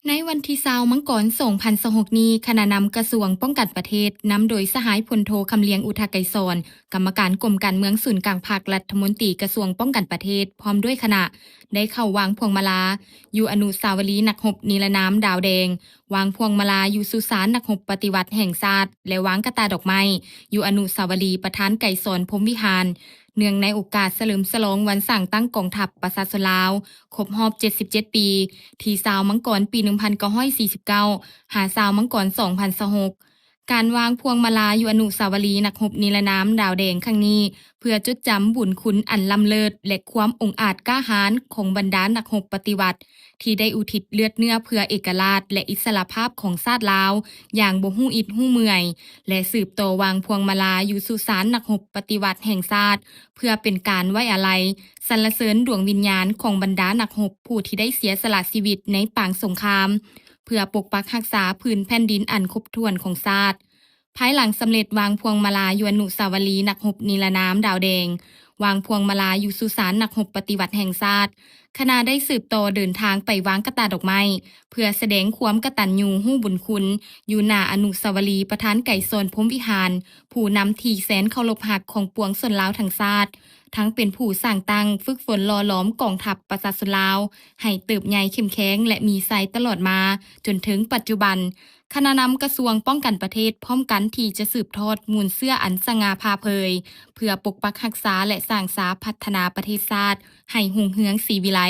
ໃນວັນທີຊາວ ມັງກອນ ສອງພັນຊາວຫົກນີ້, ຄະນະນຳກະຊວງປ້ອງກັນປະເທດ ນຳໂດຍສະຫາຍພົນໂທ ຄຳລຽງ ອຸທະໄກສອນ ກຳມະການກົມການເມືອງສູນກາງພັກ, ລັດຖະມົນຕີກະຊວງປ້ອງກັນປະເທດ ພ້ອມດ້ວຍຄະນະ ໄດ້ເຂົ້າວາງພວງມາລາ ຢູ່ອະນຸສາວະລີນັກຮົບນິລະນາມດາວແດງ, ວາງພວງມາລາຢູ່ສຸສານນັກຮົບປະຕິວັດແຫ່ງຊາດ ແລະ ວາງກະຕ່າດອກໄມ້ ຢູ່ອະນຸສາວະລີປະທານໄກສອນ ພົມວິຫານ ເນື່ອງໃນໂອກາດສະເຫຼີມສະຫຼອງວັນສ້າງຕັ້ງກອງທັບປະຊາຊົນລາວ ຄົບຮອບ ເຈັດສິບເຈັດປີ ທີຊາວ ມັງກອນ ປີໜຶ່ງພັນເກົ້າຮ້ອຍສີ່ສິບເກົ້າ ຫາ ຊາວ ມັງກອນ ສອງພັນຊາວຫົກ. ການວາງພວງມາລາຢູ່ອະນຸສາວະລີນັກຮົບນິລະນາມດາວແດງຄັ້ງນີ້ ເພື່ອຈົດຈຳບຸນຄຸນອັນລ້ຳເລີດ ແລະ ຄວາມອົງອາດກ້າຫານຂອງບັນດານັກຮົບປະຕິວັດ ທີ່ໄດ້ອຸທິດເລືອດເນື້ອເພື່ອເອກະລາດ ແລະ ອິດສະຫຼະພາບຂອງຊາດລາວຢ່າງບໍ່ຮູ້ອິດຮູ້ເມື່ອຍ ແລະ ສືບຕໍ່ວາງພວງມາລາຢູ່ສຸສານນັກຮົບປະຕິວັດແຫ່ງຊາດ ເພື່ອເປັນການໄວ້ອາໄລ ສັນລະເສີນດວງວິນຍານຂອງບັນດານັກຮົບຜູ້ທີ່ໄດ້ເສຍສະຫຼະຊີວິດໃນປາງສົງຄາມ ເພື່ອປົກປັກຮັກສາພື້ນແຜ່ນດິນອັນຄົບຖ້ວນຂອງຊາດ. ພາຍຫຼັງສຳເລັດວາງພວງມາລາຢູ່ອະນຸສາວະລີນັກຮົບນິລະນາມດາວແດງ, ວາງພວງມາລາຢູ່ສຸສານນັກຮົບປະຕິວັດແຫ່ງຊາດ, ຄະນະໄດ້ສືບຕໍ່ເດີນທາງໄປວາງກະຕ່າດອກໄມ້ ເພື່ອສະແດງຄວາມກະຕັນຍູຮູ້ບຸນຄຸນ ຢູ່ໜ້າອະນຸສາວະລີປະທານໄກສອນ ພົມວິຫານ ຜູ້ນຳທີ່ແສນເຄົາລົບຮັກຂອງປວງຊົນລາວທັງຊາດ, ທັງເປັນຜູ້ສ້າງຕັ້ງ, ຝຶກຝົນຫຼໍ່ຫຼອມກອງທັບປະຊາຊົນລາວ ໃຫ້ເຕີບໃຫຍ່ເຂັ້ມແຂງ ແລະ ມີໄຊຕະຫຼອດມາ ຈົນເຖິງປັດຈຸບັນ. ຄະນະນຳກະຊວງປ້ອງກັນປະເທດ ພ້ອມກັນທີ່ຈະສືບທອດມູນເຊື້ອອັນສະຫງ່າຜ່າເຜີຍ ເພື່ອປົກປັກຮັກສາ ແລະ ສ້າງສາພັດທະນາປະເທດຊາດໃຫ້ຮຸ່ງເຮືອງສີວິໄລ.